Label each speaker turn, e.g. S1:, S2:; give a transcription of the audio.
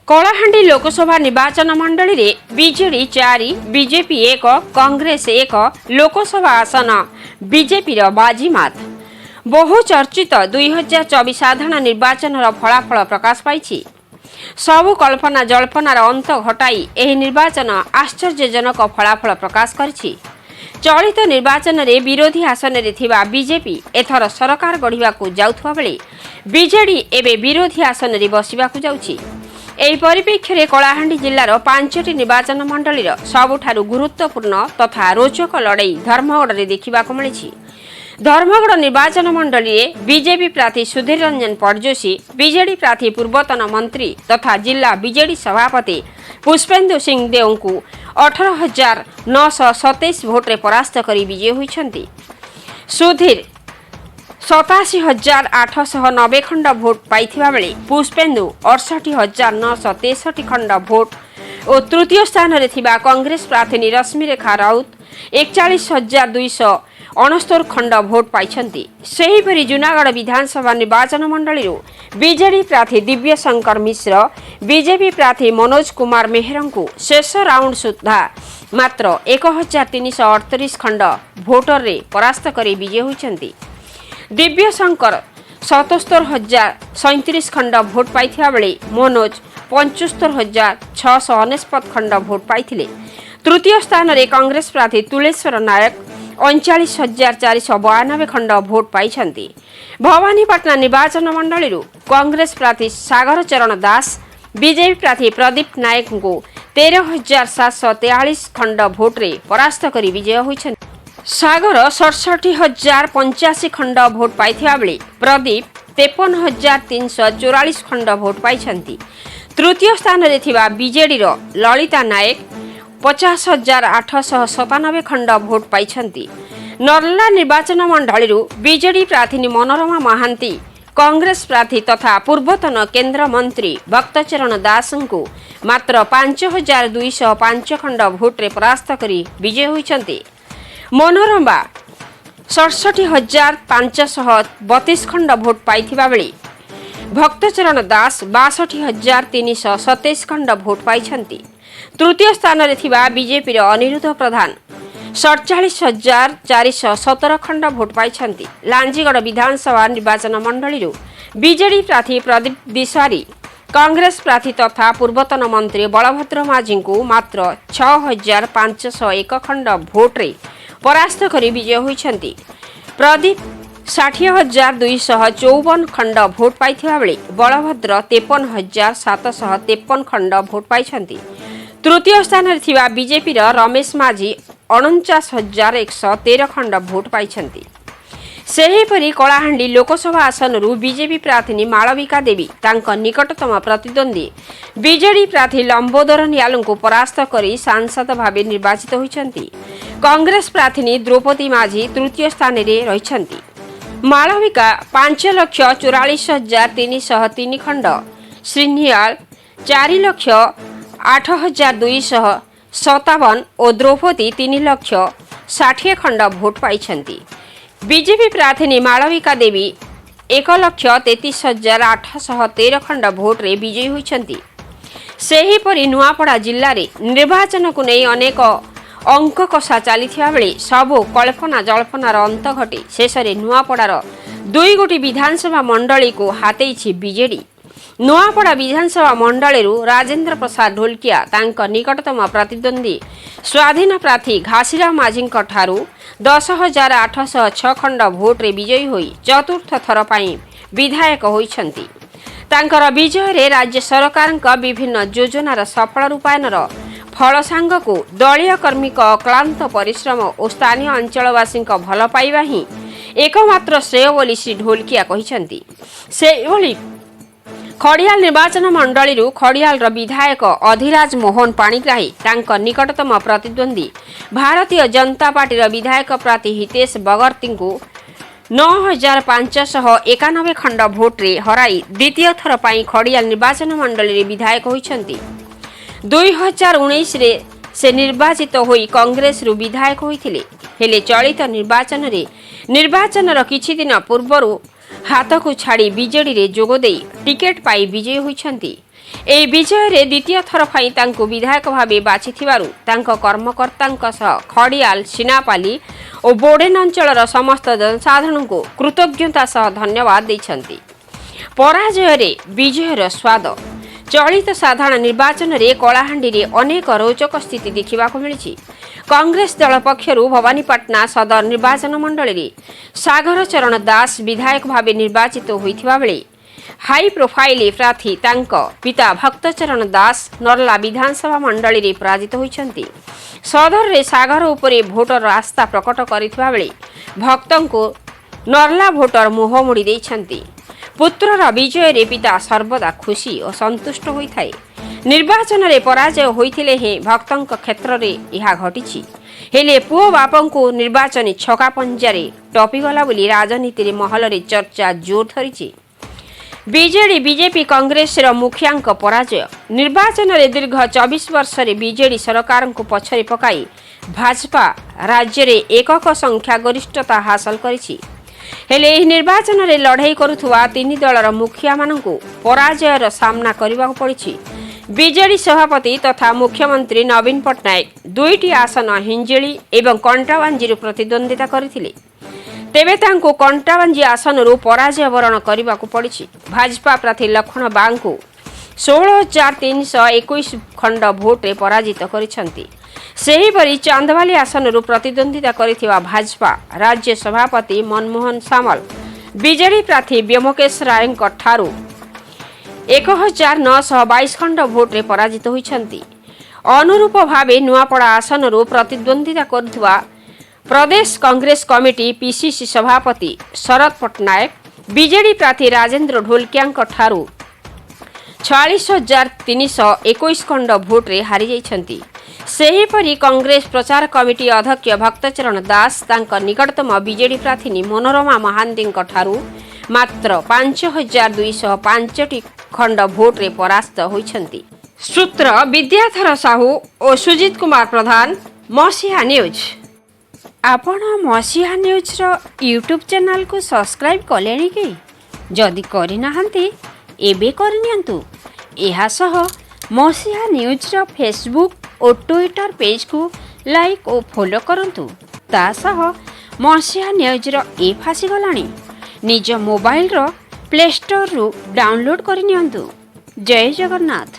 S1: କଳାହାଣ୍ଡି ଲୋକସଭା ନିର୍ବାଚନ ମଣ୍ଡଳୀରେ BJD 4, BJP 1, Congress 1 Lok Sabha ଆସନ ବିଜେପିର ବାଜିମାତ। ବହୁ ଚର୍ଚ୍ଚିତ 2024 ସାଧାରଣ ନିର୍ବାଚନର ଫଳାଫଳ ପ୍ରକାଶ ପାଇଛି। ସବୁ କଳ୍ପନା ଜଳ୍ପନାର ଅନ୍ତ ଘଟାଇ ଏହି ନିର୍ବାଚନ ଆଶ୍ଚର୍ଯ୍ୟଜନକ ଫଳାଫଳ ପ୍ରକାଶ କରିଛି। ଚଳିତ ନିର୍ବାଚନରେ ବିରୋଧୀ ଆସନରେ ଥିବା ବିଜେପି ଏଥର ସରକାର ଗଢ଼ିବାକୁ ଯାଉଥିବା ବେଳେ ବିଜେଡି ଏବେ ବିରୋଧୀ ଆସନରେ ବସିବାକୁ ଯାଉଛି। ଏହି ପରିପ୍ରେକ୍ଷୀରେ କଳାହାଣ୍ଡି ଜିଲ୍ଲାର ପାଞ୍ଚଟି ନିର୍ବାଚନ ମଣ୍ଡଳୀର ସବୁଠାରୁ ଗୁରୁତ୍ୱପୂର୍ଣ୍ଣ ତଥା ରୋଚକ ଲଢ଼େଇ ଧର୍ମଗଡ଼ରେ ଦେଖିବାକୁ ମିଳିଛି। ଧର୍ମଗଡ଼ ନିର୍ବାଚନ ମଣ୍ଡଳୀରେ ବିଜେପି ପ୍ରାର୍ଥୀ ସୁଧୀର ରଞ୍ଜନ ପଟ୍ଟଯୋଶୀ ବିଜେଡି ପ୍ରାର୍ଥୀ ପୂର୍ବତନ ମନ୍ତ୍ରୀ ତଥା ଜିଲ୍ଲା ବିଜେଡି ସଭାପତି ପୁଷ୍ପେନ୍ଦୁ ସିଂଦେଓଙ୍କୁ 18,927 ଭୋଟରେ ପରାସ୍ତ କରି ବିଜୟୀ ହୋଇଛନ୍ତି। ସୁଧୀର 87,890 ଖଣ୍ଡ ଭୋଟ ପାଇଥିବା ବେଳେ ପୁଷ୍ପେନ୍ଦୁ 68,963 ଖଣ୍ଡ ଭୋଟ ଓ ତୃତୀୟ ସ୍ଥାନରେ ଥିବା କଂଗ୍ରେସ ପ୍ରାର୍ଥିନୀ ରଶ୍ମିରେଖା ରାଉତ 41,269 ଖଣ୍ଡ ଭୋଟ ପାଇଛନ୍ତି। ସେହିପରି ଜୁନାଗଡ଼ ବିଧାନସଭା ନିର୍ବାଚନ ମଣ୍ଡଳୀରୁ ବିଜେଡି ପ୍ରାର୍ଥୀ ଦିବ୍ୟଶଙ୍କର ମିଶ୍ର ବିଜେପି ପ୍ରାର୍ଥୀ ମନୋଜ କୁମାର ମେହେରଙ୍କୁ ଶେଷ ରାଉଣ୍ଡ ସୁଦ୍ଧା ମାତ୍ର 1338 ଖଣ୍ଡ ଭୋଟରେ ପରାସ୍ତ କରି ବିଜୟୀ ହୋଇଛନ୍ତି। ଦିବ୍ୟଶଙ୍କର 77,037 ଖଣ୍ଡ ଭୋଟ ପାଇଥିବା ବେଳେ ମନୋଜ 75,699 ଖଣ୍ଡ ଭୋଟ ପାଇଥିଲେ। ତୃତୀୟ ସ୍ଥାନରେ କଂଗ୍ରେସ ପ୍ରାର୍ଥୀ ତୁଳେଶ୍ୱର ନାୟକ 39,492 ଖଣ୍ଡ ଭୋଟ ପାଇଛନ୍ତି। ଭବାନୀପାଟଣା ନିର୍ବାଚନ ମଣ୍ଡଳୀରୁ କଂଗ୍ରେସ ପ୍ରାର୍ଥୀ ସାଗର ଚରଣ ଦାସ ବିଜେପି ପ୍ରାର୍ଥୀ ପ୍ରଦୀପ ନାୟକଙ୍କୁ 13,743 ଖଣ୍ଡ ଭୋଟରେ ପରାସ୍ତ କରି ବିଜୟ ହୋଇଛନ୍ତି। ସାଗର 67,085 ଖଣ୍ଡ ଭୋଟ ପାଇଥିବା ବେଳେ ପ୍ରଦୀପ 53,344 ଖଣ୍ଡ ଭୋଟ ପାଇଛନ୍ତି। ତୃତୀୟ ସ୍ଥାନରେ ଥିବା ବିଜେଡିର ଲଳିତା ନାୟକ 50,897 ଖଣ୍ଡ ଭୋଟ ପାଇଛନ୍ତି। ନର୍ଲା ନିର୍ବାଚନ ମଣ୍ଡଳୀରୁ ବିଜେଡି ପ୍ରାର୍ଥିନୀ ମନୋରମା ମହାନ୍ତି କଂଗ୍ରେସ ପ୍ରାର୍ଥୀ ତଥା ପୂର୍ବତନ କେନ୍ଦ୍ର ମନ୍ତ୍ରୀ ଭକ୍ତଚରଣ ଦାସଙ୍କୁ ମାତ୍ର 5205 ଖଣ୍ଡ ଭୋଟରେ ପରାସ୍ତ କରି ବିଜୟୀ ହୋଇଛନ୍ତି। ମନୋରମା 67,532 ଖଣ୍ଡ ଭୋଟ ପାଇଥିବା ବେଳେ ଭକ୍ତଚରଣ ଦାସ 62,327 ଖଣ୍ଡ ଭୋଟ ପାଇଛନ୍ତି। ତୃତୀୟ ସ୍ଥାନରେ ଥିବା ବିଜେପିର ଅନିରୁଦ୍ଧ ପ୍ରଧାନ 47,417 ଖଣ୍ଡ ଭୋଟ ପାଇଛନ୍ତି। ଲାଞ୍ଜିଗଡ଼ ବିଧାନସଭା ନିର୍ବାଚନ ମଣ୍ଡଳୀରୁ ବିଜେଡି ପ୍ରାର୍ଥୀ ପ୍ରଦୀପ ଦିଶାରୀ କଂଗ୍ରେସ ପ୍ରାର୍ଥୀ ତଥା ପୂର୍ବତନ ମନ୍ତ୍ରୀ ବଳଭଦ୍ର ମାଝୀଙ୍କୁ ମାତ୍ର 6501 ଖଣ୍ଡ ଭୋଟରେ ପରାସ୍ତ କରି ବିଜୟ ହୋଇଛନ୍ତି। ପ୍ରଦୀପ 60,254 ଖଣ୍ଡ ଭୋଟ ପାଇଥିବା ବେଳେ ବଳଭଦ୍ର 53,753 ଖଣ୍ଡ ଭୋଟ ପାଇଛନ୍ତି। ତୃତୀୟ ସ୍ଥାନରେ ଥିବା ବିଜେପିର ରମେଶ ମାଝୀ 49,113 ଖଣ୍ଡ ଭୋଟ ପାଇଛନ୍ତି। ସେହିପରି କଳାହାଣ୍ଡି ଲୋକସଭା ଆସନରୁ ବିଜେପି ପ୍ରାର୍ଥିନୀ ମାଳବିକା ଦେବୀ ତାଙ୍କ ନିକଟତମ ପ୍ରତିଦ୍ୱନ୍ଦ୍ୱୀ ବିଜେଡି ପ୍ରାର୍ଥୀ ଲମ୍ବୋଦର ନିଆଲଙ୍କୁ ପରାସ୍ତ କରି ସାଂସଦ ଭାବେ ନିର୍ବାଚିତ ହୋଇଛନ୍ତି। କଂଗ୍ରେସ ପ୍ରାର୍ଥିନୀ ଦ୍ରୌପଦୀ ମାଝୀ ତୃତୀୟ ସ୍ଥାନରେ ରହିଛନ୍ତି। ମାଳବିକା 5,44,303 ଖଣ୍ଡ, ଶ୍ରୀ ନିଆଲ 4,08,257 ଓ ଦ୍ରୌପଦୀ 3 ଲକ୍ଷ 60 ଖଣ୍ଡ ଭୋଟ ପାଇଛନ୍ତି। ବିଜେପି ପ୍ରାର୍ଥିନୀ ମାଳବିକା ଦେବୀ 1,33,813 ଖଣ୍ଡ ଭୋଟରେ ବିଜୟୀ ହୋଇଛନ୍ତି। ସେହିପରି ନୂଆପଡ଼ା ଜିଲ୍ଲାରେ ନିର୍ବାଚନକୁ ନେଇ ଅନେକ ଅଙ୍କ କଷା ଚାଲିଥିବା ବେଳେ ସବୁ କଳ୍ପନା ଜଳ୍ପନାର ଅନ୍ତ ଘଟି ଶେଷରେ ନୂଆପଡ଼ାର ଦୁଇଗୋଟି ବିଧାନସଭା ମଣ୍ଡଳୀକୁ ହାତେଇଛି ବିଜେଡି। ନୂଆପଡ଼ା ବିଧାନସଭା ମଣ୍ଡଳୀରୁ ରାଜେନ୍ଦ୍ର ପ୍ରସାଦ ଢୋଲକିଆ ତାଙ୍କ ନିକଟତମ ପ୍ରତିଦ୍ୱନ୍ଦ୍ୱୀ ସ୍ୱାଧୀନ ପ୍ରାର୍ଥୀ ଘାସିରାମ ମାଝୀଙ୍କ ଠାରୁ 10,806 ଖଣ୍ଡ ଭୋଟରେ ବିଜୟୀ ହୋଇ ଚତୁର୍ଥ ଥର ପାଇଁ ବିଧାୟକ ହୋଇଛନ୍ତି। ତାଙ୍କର ବିଜୟରେ ରାଜ୍ୟ ସରକାରଙ୍କ ବିଭିନ୍ନ ଯୋଜନାର ସଫଳ ରୂପାୟନର ଫଳ ସାଙ୍ଗକୁ ଦଳୀୟ କର୍ମୀଙ୍କ ଅକ୍ଳାନ୍ତ ପରିଶ୍ରମ ଓ ସ୍ଥାନୀୟ ଅଞ୍ଚଳବାସୀଙ୍କ ଭଲ ପାଇବା ହିଁ ଏକମାତ୍ର ଶ୍ରେୟ ବୋଲି ଶ୍ରୀ ଢୋଲକିଆ କହିଛନ୍ତି। ସେହିଭଳି ଖଡ଼ିଆଲ ନିର୍ବାଚନ ମଣ୍ଡଳୀରୁ ଖଡ଼ିଆଲର ବିଧାୟକ ଅଧିରାଜ ମୋହନ ପାଣିଗ୍ରାହୀ ତାଙ୍କ ନିକଟତମ ପ୍ରତିଦ୍ୱନ୍ଦ୍ୱୀ ଭାରତୀୟ ଜନତା ପାର୍ଟିର ବିଧାୟକ ପ୍ରାର୍ଥୀ ହିତେଶ ବଗର୍ତ୍ତୀଙ୍କୁ 9591 ଖଣ୍ଡ ଭୋଟରେ ହରାଇ ଦ୍ୱିତୀୟ ଥର ପାଇଁ ଖଡ଼ିଆଲ ନିର୍ବାଚନ ମଣ୍ଡଳୀରେ ବିଧାୟକ ହୋଇଛନ୍ତି। 2019ରେ ସେ ନିର୍ବାଚିତ ହୋଇ କଂଗ୍ରେସରୁ ବିଧାୟକ ହୋଇଥିଲେ। ହେଲେ ଚଳିତ ନିର୍ବାଚନରେ ନିର୍ବାଚନର କିଛି ଦିନ ପୂର୍ବରୁ ହାତକୁ ଛାଡ଼ି ବିଜେଡିରେ ଯୋଗ ଦେଇ ଟିକେଟ୍ ପାଇ ବିଜୟୀ ହୋଇଛନ୍ତି। ଏହି ବିଜୟରେ ଦ୍ୱିତୀୟ ଥର ପାଇଁ ତାଙ୍କୁ ବିଧାୟକ ଭାବେ ବାଛିଥିବାରୁ ତାଙ୍କ କର୍ମକର୍ତ୍ତାଙ୍କ ସହ ଖଡ଼ିଆଲ, ସିନାପାଲି ଓ ବୋଡେନ ଅଞ୍ଚଳର ସମସ୍ତ ଜନସାଧାରଣଙ୍କୁ କୃତଜ୍ଞତା ସହ ଧନ୍ୟବାଦ ଦେଇଛନ୍ତି। ପରାଜୟରେ ବିଜୟର ସ୍ୱାଦ। ଚଳିତ ସାଧାରଣ ନିର୍ବାଚନରେ କଳାହାଣ୍ଡିରେ ଅନେକ ରୋଚକ ସ୍ଥିତି ଦେଖିବାକୁ ମିଳିଛି। କଂଗ୍ରେସ ଦଳ ପକ୍ଷରୁ ଭବାନୀପାଟଣା ସଦର ନିର୍ବାଚନ ମଣ୍ଡଳୀରେ ସାଗର ଚରଣ ଦାସ ବିଧାୟକ ଭାବେ ନିର୍ବାଚିତ ହୋଇଥିବା ବେଳେ ହାଇ ପ୍ରୋଫାଇଲ ପ୍ରାର୍ଥୀ ତାଙ୍କ ପିତା ଭକ୍ତଚରଣ ଦାସ ନର୍ଲା ବିଧାନସଭା ମଣ୍ଡଳୀରେ ପରାଜିତ ହୋଇଛନ୍ତି। ସଦରରେ ସାଗର ଉପରେ ଭୋଟର ଆସ୍ଥା ପ୍ରକଟ କରିଥିବା ବେଳେ ଭକ୍ତଙ୍କୁ ନର୍ଲା ଭୋଟର ମୁହଁ ମୋଡ଼ି ଦେଇଛନ୍ତି। ପୁତ୍ରର ବିଜୟରେ ପିତା ସର୍ବଦା ଖୁସି ଓ ସନ୍ତୁଷ୍ଟ ହୋଇଥାଏ। ନିର୍ବାଚନରେ ପରାଜୟ ହୋଇଥିଲେ ହେଁ ଭକ୍ତଙ୍କ କ୍ଷେତ୍ରରେ ଏହା ଘଟିଛି। ହେଲେ ପୁଅ ବାପଙ୍କୁ ନିର୍ବାଚନୀ ଛକା ପଞ୍ଜାରେ ଟପିଗଲା ବୋଲି ରାଜନୀତିରେ ମହଲରେ ଚର୍ଚ୍ଚା ଜୋର ଧରିଛି। ବିଜେଡି, ବିଜେପି, କଂଗ୍ରେସର ମୁଖିଆଙ୍କ ପରାଜୟ। ନିର୍ବାଚନରେ ଦୀର୍ଘ 24 ବର୍ଷରେ ବିଜେଡି ସରକାରଙ୍କୁ ପଛରେ ପକାଇ ଭାଜପା ରାଜ୍ୟରେ ଏକକ ସଂଖ୍ୟାଗରିଷ୍ଠତା ହାସଲ କରିଛି। ହେଲେ ଏହି ନିର୍ବାଚନରେ ଲଢ଼େଇ କରୁଥିବା ତିନି ଦଳର ମୁଖିଆମାନଙ୍କୁ ପରାଜୟର ସାମ୍ନା କରିବାକୁ ପଡ଼ିଛି। ବିଜେଡି ସଭାପତି ତଥା ମୁଖ୍ୟମନ୍ତ୍ରୀ ନବୀନ ପଟ୍ଟନାୟକ ଦୁଇଟି ଆସନ ହିଞ୍ଜିଳି ଏବଂ କଣ୍ଟାବାଞ୍ଜିରୁ ପ୍ରତିଦ୍ୱନ୍ଦ୍ୱିତା କରିଥିଲେ। ତେବେ ତାଙ୍କୁ କଣ୍ଟାବାଞ୍ଜି ଆସନରୁ ପରାଜୟ ବରଣ କରିବାକୁ ପଡ଼ିଛି। ଭାଜପା ପ୍ରାର୍ଥୀ ଲକ୍ଷ୍ମଣ ବାଗଙ୍କୁ 16,321 ଖଣ୍ଡ ଭୋଟରେ ପରାଜିତ କରିଛନ୍ତି। ସେହିପରି ଚାନ୍ଦବାଲି ଆସନରୁ ପ୍ରତିଦ୍ୱନ୍ଦ୍ୱିତା କରିଥିବା ଭାଜପା ରାଜ୍ୟ ସଭାପତି ମନମୋହନ ସାମଲ ବିଜେଡି ପ୍ରାର୍ଥୀ ବ୍ୟୋମକେଶ ରାୟଙ୍କ ଠାରୁ 1922 ଖଣ୍ଡ ଭୋଟରେ ପରାଜିତ ହୋଇଛନ୍ତି। ଅନୁରୂପ ଭାବେ ନୂଆପଡ଼ା ଆସନରୁ ପ୍ରତିଦ୍ୱନ୍ଦ୍ୱିତା କରୁଥିବା ପ୍ରଦେଶ କଂଗ୍ରେସ କମିଟି ପିସିସି ସଭାପତି ଶରତ ପଟ୍ଟନାୟକ ବିଜେଡି ପ୍ରାର୍ଥୀ ରାଜେନ୍ଦ୍ର ଢୋଲକିଆଙ୍କ ଠାରୁ 46,321 ଖଣ୍ଡ ଭୋଟରେ ହାରିଯାଇଛନ୍ତି। ସେହିପରି କଂଗ୍ରେସ ପ୍ରଚାର କମିଟି ଅଧ୍ୟକ୍ଷ ଭକ୍ତଚରଣ ଦାସ ତାଙ୍କ ନିକଟତମ ବିଜେଡି ପ୍ରାର୍ଥିନୀ ମନୋରମା ମହାନ୍ତିଙ୍କ ଠାରୁ ମାତ୍ର 5205ଟି ଖଣ୍ଡ ଭୋଟରେ ପରାସ୍ତ ହୋଇଛନ୍ତି। ସୂତ୍ର ବିଦ୍ୟାଧର ସାହୁ ଓ ସୁଜିତ କୁମାର ପ୍ରଧାନ, ମସିହା ନ୍ୟୁଜ୍। ଆପଣ ମସିହା ନ୍ୟୁଜ୍ର ୟୁଟ୍ୟୁବ୍ ଚ୍ୟାନେଲକୁ ସବସ୍କ୍ରାଇବ୍ କଲେଣି କି? ଯଦି କରିନାହାନ୍ତି, ଏବେ କରିନିଅନ୍ତୁ। ଏହା ସହ ମସିହା ନ୍ୟୁଜ୍ର ଫେସବୁକ୍ ଓ ଟ୍ୱିଟର ପେଜ୍କୁ ଲାଇକ୍ ଓ ଫଲୋ କରନ୍ତୁ। ତା ସହ ମସିହା ନ୍ୟୁଜ୍ର ଏପ୍ ଆସିଗଲାଣି। ନିଜ ମୋବାଇଲର ପ୍ଲେ ଷ୍ଟୋରରୁ ଡାଉନଲୋଡ଼୍ କରିନିଅନ୍ତୁ। ଜୟ ଜଗନ୍ନାଥ।